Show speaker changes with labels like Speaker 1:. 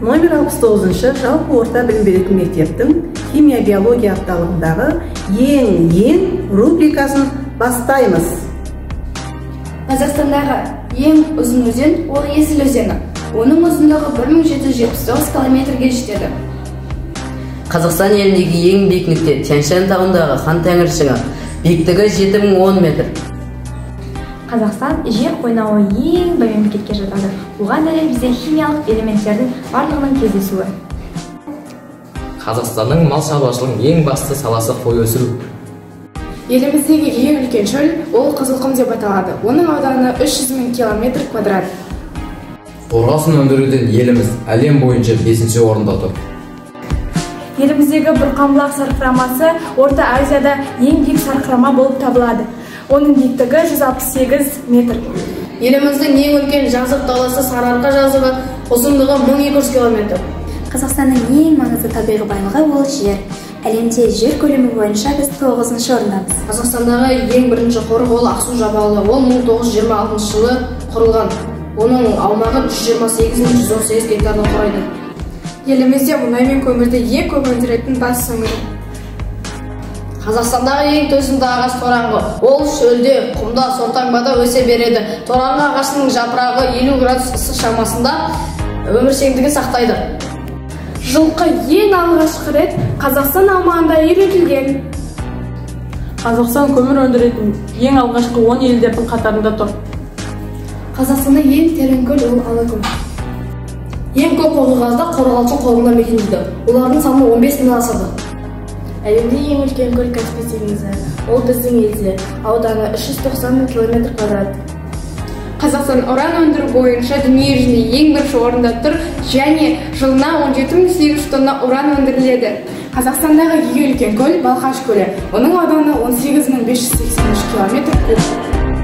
Speaker 1: Номер 69-шы жалпы орта білім беретін мектептің химия биология апталығындағы ең рубрикасын бастаймыз.
Speaker 2: Қазақстандағы ең ұзын өзен ол Есіл өзені. Оның ұзындығы 1779 километрге жетеді.
Speaker 3: Қазақстан еліндегі ең биік нүкте Тянь-Шань тауындағы Хан Тәңір шыңы. Биіктігі 7010 метр.
Speaker 4: Қазақстан жер қойнауы ең бай мемлекетке жатады. Оған дәлел бізде химиялық элементтердің барлығының кездесуі.
Speaker 5: Қазақстанның мал шаруашылығының ең басты саласы қой өсіру.
Speaker 6: Еліміздегі ең үлкен шөл ол Қызылқұм деп аталады. Оның ауданы 300 000 километр квадрат.
Speaker 7: Қорғасын өндіруден еліміз әлем бойынша 5-ші орында тұр.
Speaker 8: Еліміздегі Бұрқанбұлақ сарқырамасы Орта Азияда ең биік сарқырама болып табылады. Оның биіктігі 168 метр.
Speaker 9: Еліміздің ең үлкен жазық даласы Сарыарқа жазығы, ұзындығы 1200 километр.
Speaker 10: Қазақстанның ең маңызды табиғи байлығы ол жер. Әлемде жер көлемі бойынша біз 9-шы орындамыз.
Speaker 9: Қазақстандағы ең бірінші қорық ол Ақсу Жабалы. Ол 1926 жылы құрылған. Оның аумағы 128 118 гектарды құрайды.
Speaker 6: Елімізде мұнай мен көмірді ең көп өндіретін бас өңір.
Speaker 9: Қазақстандағы ең төзімді ағаш тораңғы. Ол шөлде, құмда, сортаңбада өсе береді. Тораңғы ағашының жапырағы 50 градус ыстық шамасында өміршеңдігін сақтайды.
Speaker 6: Жылқы ең алғашқы рет Қазақстан аумағында үйретілген.
Speaker 11: Қазақстан көмір өндіретін ең алғашқы 10 елдердің қатарында тұр.
Speaker 2: Қазақстанда ең терең көл ол Алакөл.
Speaker 9: Ең көп қоңырқұлжа қорғалжын қорығында мекендейді. Олардың саны 15 мыңнан асады.
Speaker 6: Әлемде ең үлкен көл Каспий теңізі. Ол біздің елде. Ауданы 390 000 километр квадрат.
Speaker 12: Қазақстан уран өндіру бойынша дүние жүзінде ең бірінші орында тұр және жылына 17800 тонна уран өндіріледі.
Speaker 6: Қазақстандағы ең үлкен көл Балқаш көлі. Оның ауданы 18583 километр куб.